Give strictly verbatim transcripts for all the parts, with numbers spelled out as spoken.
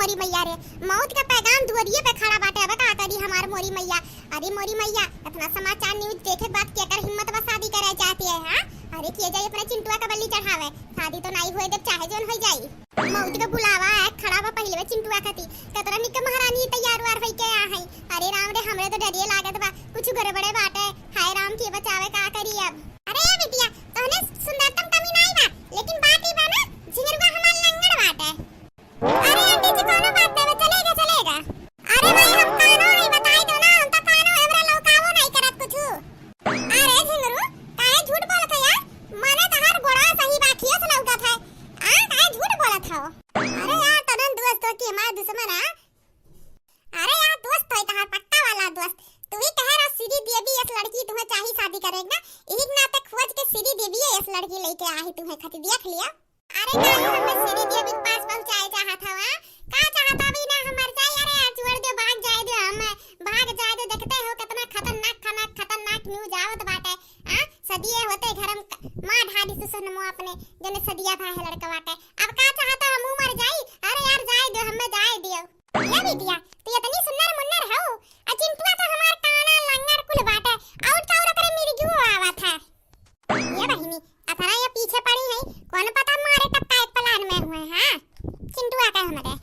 मोरी मैया रे, मौत का पैगाम दुआरिये पे खड़ा बाटे, अब का करी हमार मोरी मैया। अरे मोरी मैया, इतना समाचार news देखे के बाद केकर हिम्मत बा शादी करे जाती है, हाँ? अरे किए जाई अपने चिंटुआ का बलि चढ़ावे, शादी तो नाई होए देब, चाहे जौन होई जाई। मौत का बुलावा है खड़ा बा पहिले चिंटुआ खाती, कतरा निक महारानी तैयार वार होई के आ है। अरे राम रे, हमरे तो डरिये लागत बा, कुछ गड़बड़े बाटे। हाय राम, के बचावे, का करी अब? अरे ए बिटिया, तोहने सुंदरतम कमी नाई बा, लेकिन बात ई बा ना, झिंगरुआ हमार लंगड़ बाटे। अरे आंटी जी, कोनो बात नहीं, चलेगा, चलेगा। अरे भाई, हम कानो है, बताई दो ना, हम तो कानो है, हमरा लौकावो नहीं करत कुछु। अरे झिंगरू, काहे झूठ बोलत है यार? मने तहार गोड़वा सही बा, खियस लौकत है। आ, काहे झूठ बोलत हो? अरे यार, तनन दोस्त हो कि हमार दुश्मन है? अरे यार, दोस्त तो है तहार, पक्का वाला दोस्त। तू ही कहे रहा श्री देवी यस लड़की तुम्हें चाही शादी करे ना, इही के नाते खोज के श्री देवी यस लड़की लेके आही तुम्हें खातिर, देख लिया। अरे काहे हमें श्री देवी के पास पहुँचाए चाहत हवा? का चाहत हवा ना हम मर जाए? अरे यार छोड़ दो, भाग जाए दो, हम भाग जाए दो। देखते हो कितना खतरनाक, खतरनाक, खतरनाक news आवत बाटे। हाँ, सदिये होते घर में क-, माँ ढाली सुसनमो अपने, जने सदिया भाई है लड़का बाटे। अब का चाहत हो, हम मर जाई? अरे यार जाए दो, हमें जाए दियो। ये बिटिया, तू इतनी सुन्नर मुन्नर हो, आ चिंटुआ तो हमार काना लंगड़ कुल बाटे, और तो और ओकरे मिर्गियो आवत है। ये बहिनी, अतना ये पीछे पड़ी है, कौन पता मारे टपका एक plan में हुए, हाँ? चिंटुआ के हमरे,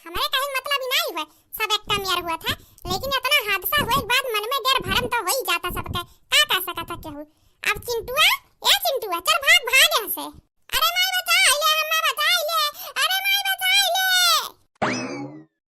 हमरे कहीं मतलब ही नहीं हुए, सब एक कम यार हुआ था, लेकिन इतना हादसा हुए के बाद मन में डर भरम तो हो ही जाता सबके, का कर सकता केहू? अब चिंटुआ, ए चिंटुआ, चल भाग, भाग यहाँ से।